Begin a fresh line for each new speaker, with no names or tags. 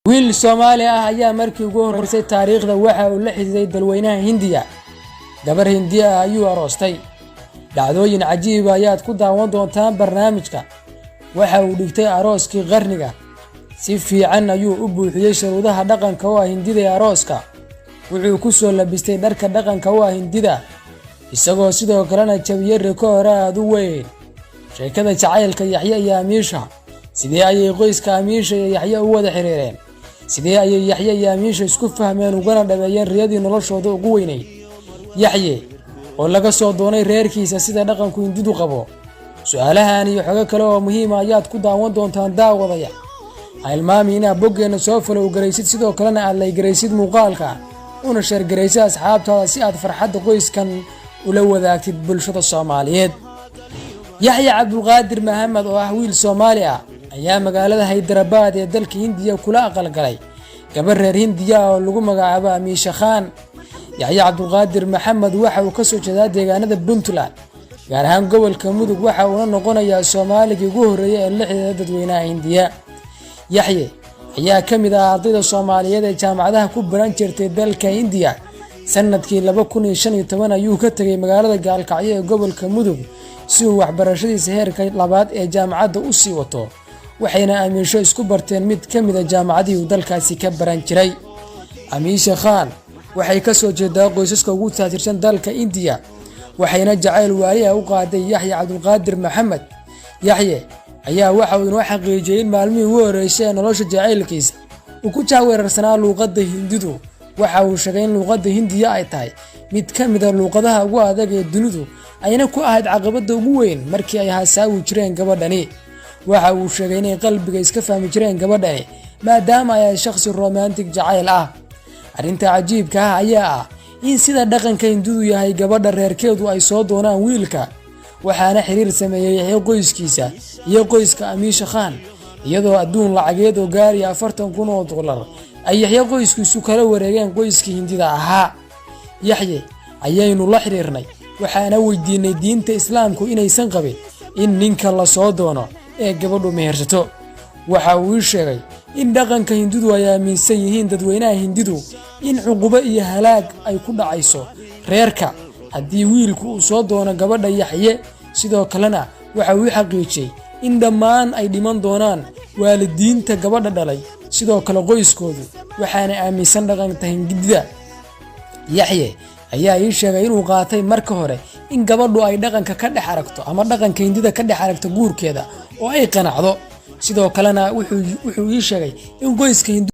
Wiil Soomaali ah ayaa markii ugu horreysay taariikhda waxa uu la xidhiidhay dalweynaha Hindiya. Gabar Hindiya ah ayuu aroostay. Dhacdooyin cajiiba ayaad ku daawan doontaan barnaamijka. Waxa uu dhigtay arooskii qarniga. Si fiican ayuu u buuxiyey shuruudaha dhaqanka u ah Hindida ee arooska. Wuxuu ku soo labistay dharka dhaqanka u ah Hindida, isagoo sidoo kalena jabiyey rikoor aad u weyn. Sheekada jacaylka Yaxye iyo Amiisha. Sidee ayay qoyska Amiisha iyo Yaxye u wada xiriireen? Sidee ayay Yaxye iyo Amiisha isku fahmeen ugana dhabeeyeen riyadii noloshooda ugu weynayd? Yaxye oo laga soo doonay reerkiisa sida dhaqanku Hindidu qabo. Su-aalahan iyo xogo kale oo muhiima ayaad ku daawan doontaan, daawadaya. Ha ilmaami inaad boggeenna soo follow garaysid, sidoo kalena aad like garaysid muuqaalka, una share garaysid asxaabtaada si aad farxadda qoyskan ula wadaagtid bulshada Soomaaliyeed. Yaxya Cabdulqaadir Maxamed oo ah wiil Soomaali ah ayaa magaalada Haydarabad ee dalka Hindiya kula aqalgalay gabar reer Hindiya oo lagu magacaabo Amiisha Khaan. Yaxya Cabdulqaadir Maxamed waxa uu kasoo jeedaa deegaanada Puntland, gaar ahaan gobolka Mudug. Waxa uuna noqonayaa Soomaaligii ugu horreeyay ee la xidhiidha dadweynaha Hindiya. Yaxye ayaa ka mid ah ardayda Soomaaliyeed ee jaamacadaha ku baran jirtay dalka Hindiya. Sanadkii 2015 ayuu ka tegay magaalada Gaalkacyo ee gobolka Mudug si uu waxbarashadiisa heerka labaad ee jaamacadda u sii wato, waxayna Amiisho isku barteen mid ka mid a jaamacadihii uu dalkaasi ka baran jiray. Amiisha Khan waxay kasoo jeedaa qoysaska ugu taajirsan dalka Indiya, waxayna jacayl waali ah u qaaday Yaxya Cabdulqaadir Maxamed. Yaxye ayaa waxa uu inoo xaqiijiyey in maalmihii ugu horreysay ee nolosha jacaylkiisa uu ku jahweerarsanaa luuqadda Hindidu. Waxa uu sheegay in luuqadda Hindiya ay tahay mid ka mid a luuqadaha ugu adag ee dunidu, ayna ku ahayd caqabadda ugu weyn markii ay hasaawi jireen gabadhani. Waxa uu sheegay inay qalbiga iska fahmi jireen gabadhani, maadaama ay ahayd shakhsi romantic jacayl ah. Arrinta cajiibka ah ayaa ah in sida dhaqanka Hindidu yahay, gabadha reerkeedu ay soo doonaan wiilka, waxaana xiriir sameeyey Yaxye qoyskiisa iyo qoyska Amiisha Khan, iyadoo adduun lacageed oo gaaraya $40,000 ay Yaxye qoyskiisu kala wareegeen qoyskii Hindida ahaa. Yaxye ayaynu la xiriirnay, waxaana weydiinay diinta Islaamku inaysan qabin in ninka la soo doono ee gabadhu mehersato. Waxa uu ii sheegay in dhaqanka Hindidu ay aaminsan yihiin dadweynaha Hindidu in cuqubo iyo halaag ay ku dhacayso reerka haddii wiilku uu soo doono gabadha Yaxye. Sidoo kalena waxa uu xaqiijiyey in dhammaan ay dhiman doonaan waalidiinta gabadha dhalay, sidoo kale qoyskoodu, waxaana aaminsan dhaqanka Hindida. Yaxye ayaa ii sheegay inuu qaatay marka hore in gabadhu ay dhaqanka ka dhex aragto ama dhaqanka Hindida ka dhex aragto guurkeeda oo ay qanacdo. Sidoo kalena wuxuu ii sheegay in qoyska Hindu